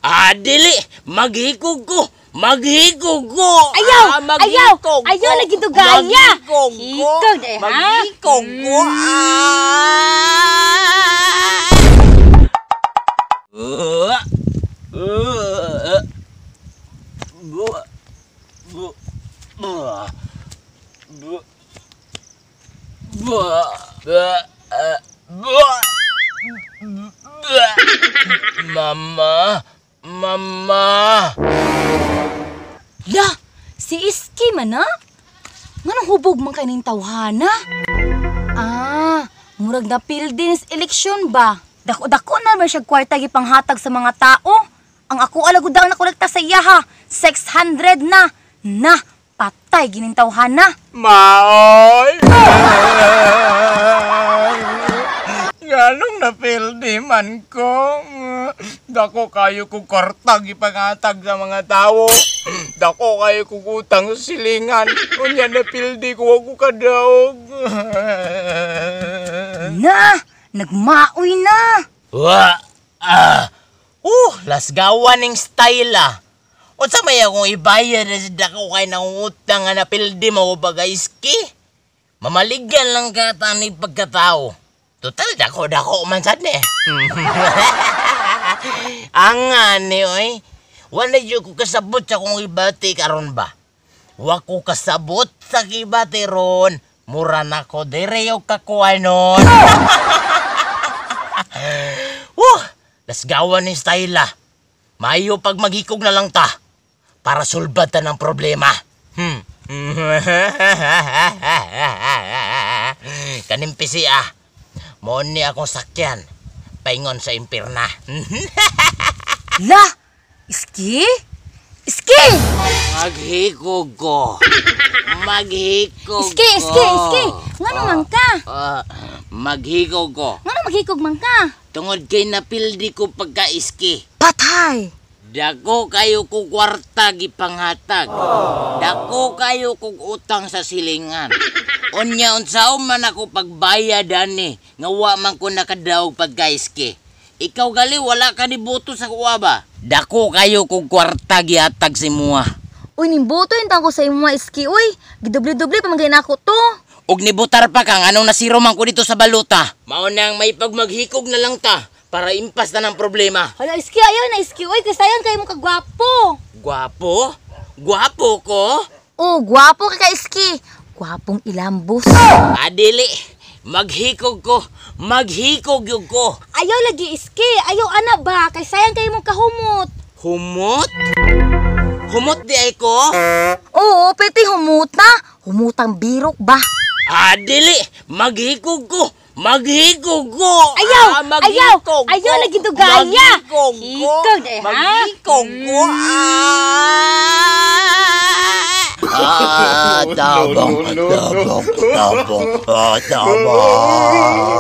Ah, dili! Maghikog ko! Maghikog ko! Ayaw! Ah, Ayaw! maghikog ko! Ayaw lagi dugaya! Maghikog ko! Hikog, eh, ha? Maghikog ko! Ah! Uh, uh, bu, bu, bu, bu, bu, bu, bu, bu. Mama, mama. La, si Iski man na? Nganong hubog man kay ning tawhana? Ah, murag na din sa eleksyon ba? Dako-dako na man siya kwarta gipanghatag sa mga tao. Ang ako alagud ang nakolekta sa iya ha, 600 na. Na, patay gining tawhana. Maoy! Ganong napildi man ko. Dako kayo kong kwartag ipangatag sa mga tao. Dako kayo kong utang sa silingan. Unya napildi ko ako kadaog. Na, nagmaoy na. Wa! Ah! Lasgawan ning style ah. Unsa may akong ibayad na sa dako kay nangungutang nga napildi mo bagay iski? Mamaligyan lang ka tani pagkatao. Total dako dako man sad ni. Ang ani oy. Wala jud ko kasabot sa akong ibati karon ba. Wa ko kasabot sa kibati ron. Mura na ko dire og kakuanon. Woo! Lasgawan ni style ah. Mayo pag maghikog na lang ta. Para sulbatan ang problema. Kanimpisi ah. Mo ni akong sakyan. Paingon sa impirna. La, Iski? Iski! Maghikog ko. Maghikog Iski, Iski, Iski! Ngano man ka? Ah, maghikog ko. Ngano maghikog man ka? Tungod kay napildi ko pagka-iski. Patay! Dako kayo kong kwarta gipanghatag. Dako kayo kong utang sa silingan. Unya unsaon man ako pagbayad ani nga wa man ko nakadaog pagkaiski. Ikaw gali wala ka ni boto sa kuwa ba? Dako kayo kong kwarta gihatag si mua. Uy, nimboto yung tangko sa imo mga iski, uy. Gidubli-dubli pa man ako to. Og nibutar pa kang anong nasiro man ko dito sa baluta. Mao nang may pagmaghikog na lang ta para impas na ng problema. Hala, iski, ayaw na iski, uy. Kasi sayang kayo mong kagwapo. Gwapo? Gwapo ko? Oh, gwapo ka ka iski. Gwapong ilambos. Adili, maghikog ko, maghikog yun ko. Ayaw lagi iski, ayaw ana ba? Kay sayang kayo mong kahumot. Humot? Humot di ay ko? Oo, pwede humuta. Humutang birok ba? Adili, maghikog ko, maghikog ko. Ayaw, Ah, maghikog ayaw, ko. ayaw lagi dugaya. Maghikog ko. Hikog, eh, ha? Maghikog ko. Ah, tabang, No, no, no. tabang, tabang, ah, tabang.